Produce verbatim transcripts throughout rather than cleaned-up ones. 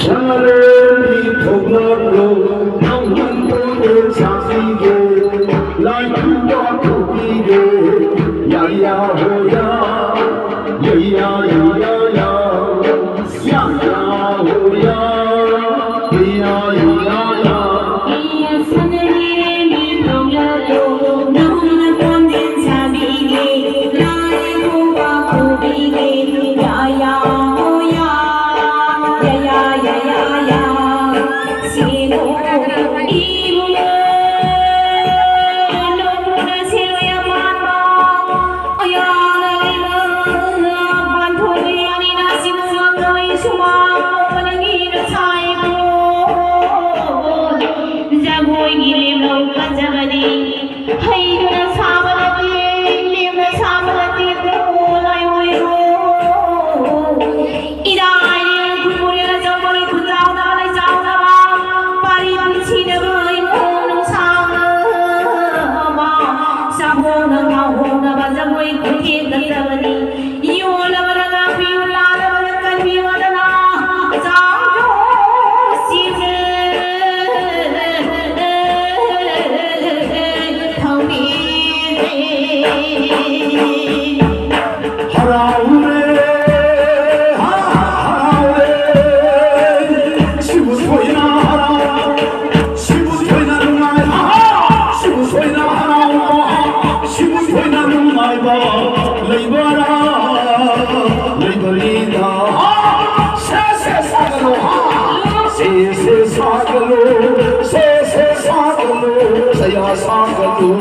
ꯁꯅꯥꯔꯦꯝꯕꯤ ꯊꯣꯛꯂꯛꯂꯣ, ꯅꯪ ꯍꯨꯟꯗꯣꯛꯂꯦ ꯁꯥꯕꯤꯒꯦ, ꯂꯥꯏ ꯈꯨꯔꯨꯝꯕ ꯄꯨꯕꯤꯒꯦ, ꯌꯥ ꯌꯥ ꯍꯣ ꯌꯥ, ꯌꯥ ꯌꯥ ꯌꯥ ꯌꯥ ꯌꯥ, ꯌꯥ ꯌꯥ ꯍꯣ ꯌꯥ, ꯌꯥ ꯌꯥ ꯌꯥ ꯌꯥ꯫ ꯖꯒꯣꯏꯒꯤ ꯂꯦꯝꯂꯧ ꯐꯖꯕꯗꯤ ꯍꯩꯗꯨꯅ ꯁꯥꯕ ꯅꯠꯇꯦ, ꯂꯦꯝꯅ ꯁꯥꯕ ꯅꯠꯇꯦ, ꯀꯣ ꯂꯥꯏꯑꯣꯏꯔꯣ꯫ ꯏꯔꯥꯏ ꯈꯨꯃꯨꯔꯦꯜ ꯑꯆꯧꯕꯒꯤ ꯈꯨꯟꯖꯥꯎꯅꯕ ꯂꯩꯆꯥꯎꯅꯕ, ꯄꯥꯔꯤ ꯄꯨꯟꯁꯤꯅꯕ ꯏꯃꯣ ꯅꯨꯡꯁꯥꯎꯅꯕ, ꯆꯥꯍꯣꯡꯅ ꯉꯥꯍꯣꯡꯅꯕ ꯖꯒꯣꯏ ꯈꯨꯊꯦꯛ ꯅꯠꯇꯕꯅꯤ꯫ ꯌꯣꯜꯂꯕꯗ ꯉꯥꯛꯄꯤꯌꯨ, ꯂꯥꯜꯂꯕꯗ ꯀꯟꯕꯤꯌꯨ, ꯑꯗꯨꯅ ꯆꯥꯎꯊꯣꯛꯁꯤꯅꯦ꯫ ꯊꯧꯅꯤꯖꯩ꯫ ꯍꯔꯥꯎꯔꯦ, ꯍꯥ, ꯍꯔꯥꯎꯔꯦ, ꯁꯤꯕꯨ ꯊꯣꯏꯅ ꯍꯔꯥꯎ, ꯁꯤꯕꯨ ꯊꯣꯏꯅ ꯅꯨꯡꯉꯥꯏ, ꯍꯥ, ꯁꯤꯕꯨ ꯊꯣꯏꯅ ꯍꯔꯥꯎꯕ, ꯁꯤꯕꯨ ꯊꯣꯏꯅ ꯅꯨꯡꯉꯥꯏꯕ ꯂꯩꯕꯔꯥ, ꯂꯩꯕꯔꯤꯗ, ꯍꯥ, ꯁꯦ, ꯁꯦ, ꯁꯥꯒꯠꯂꯣ, ꯍꯥ, ꯁꯦ, ꯁꯦ, ꯁꯥꯒꯠꯂꯣ, ꯁꯦ, ꯁꯦ, ꯁꯥꯒꯠꯂꯣ, ꯁꯌꯥ ꯁꯥꯒꯠꯂꯣ꯫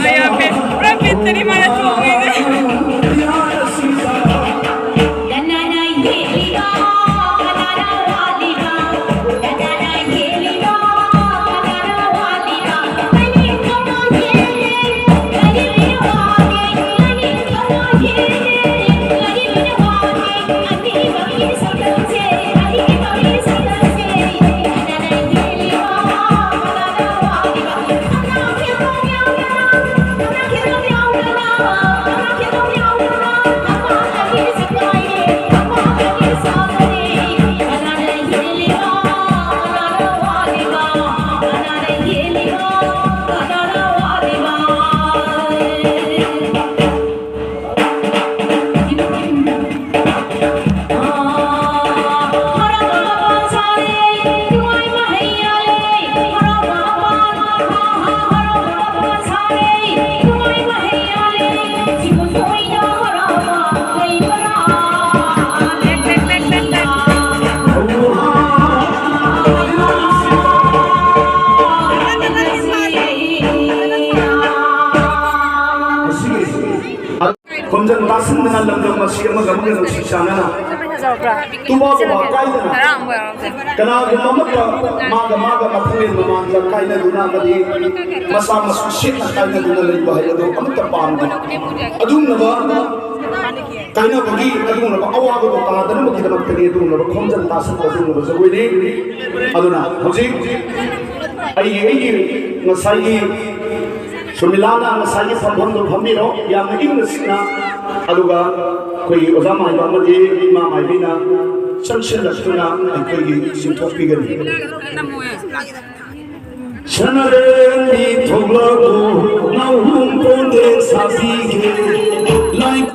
ꯑꯌꯥ, ꯐꯦ-, ꯄꯨꯔꯥ ꯐꯦꯠꯇꯅꯤ ꯃꯥꯅ ꯆꯣꯡꯉꯤꯁꯦ꯫ ꯈꯣꯟꯖꯦꯜ ꯇꯥꯁꯤꯟꯗꯅ ꯂꯝꯗꯝ ꯑꯁꯤ ꯑꯃꯒ ꯑꯃꯒ ꯅꯨꯡꯁꯤ ꯆꯥꯟꯅꯅ ꯇꯨꯕꯥ ꯕꯨꯕꯥ ꯀꯥꯏꯗꯅ ꯀꯅꯥꯒꯨꯝꯕ ꯑꯃꯠꯇ ꯃꯥꯒ ꯃꯥꯒ ꯃꯊꯪꯂꯦꯟ ꯃꯃꯥꯡꯗ ꯀꯥꯏꯅꯗꯨꯅ ꯑꯃꯗꯤ ꯃꯁꯥ ꯃꯁꯨ ꯁꯦꯠꯅ ꯀꯥꯏꯅꯗꯨꯅ ꯂꯩꯕ ꯍꯥꯏꯕꯗꯨ ꯑꯃꯠꯇ ꯄꯥꯝꯗꯦ꯫ ꯑꯗꯨꯒꯨꯝꯂꯕ ꯀꯥꯏꯅꯕꯒꯤ ꯑꯗꯨꯒꯨꯝꯂꯕ ꯑꯋꯥꯕꯗꯣ ꯇꯥꯗꯅꯕꯒꯤꯗꯃꯛꯇꯅꯤ ꯑꯗꯨꯒꯨꯝꯂꯕ ꯈꯣꯟꯖꯦꯜ ꯇꯥꯁꯤꯟꯕ ꯑꯗꯨꯒꯨꯝꯂꯕ ꯖꯒꯣꯏꯅꯤ꯫ ꯑꯗꯨꯅ ꯍꯧꯖꯤꯛ ꯑꯩꯒꯤ ꯑꯩꯒꯤ ꯉꯁꯥꯏꯒꯤ ꯁꯨꯃꯤꯂꯥꯅ ꯉꯁꯥꯏꯒꯤ ꯐꯝꯐꯝꯗꯣ ꯐꯝꯕꯤꯔꯣ, ꯌꯥꯝꯅ ꯏꯪꯅ ꯆꯤꯛꯅ꯫ ꯑꯗꯨꯒ ꯑꯩꯈꯣꯏꯒꯤ ꯑꯣꯖꯥ ꯃꯥꯏꯕ ꯑꯃꯗꯤ ꯏꯃꯥ ꯃꯥꯏꯕꯤꯅ ꯆꯪꯁꯤꯜꯂꯛꯇꯨꯅ ꯑꯩꯈꯣꯏꯒꯤ ꯆꯤꯡꯊꯣꯛꯄꯤꯒꯅꯤ꯫ ꯁꯅꯔꯦꯟꯕꯤ ꯊꯣꯛꯂꯛꯎ, ꯅꯥꯎꯍꯨꯝ ꯄꯣꯟꯗꯦ ꯁꯥꯕꯤꯒꯦ꯫ ꯂꯥꯏ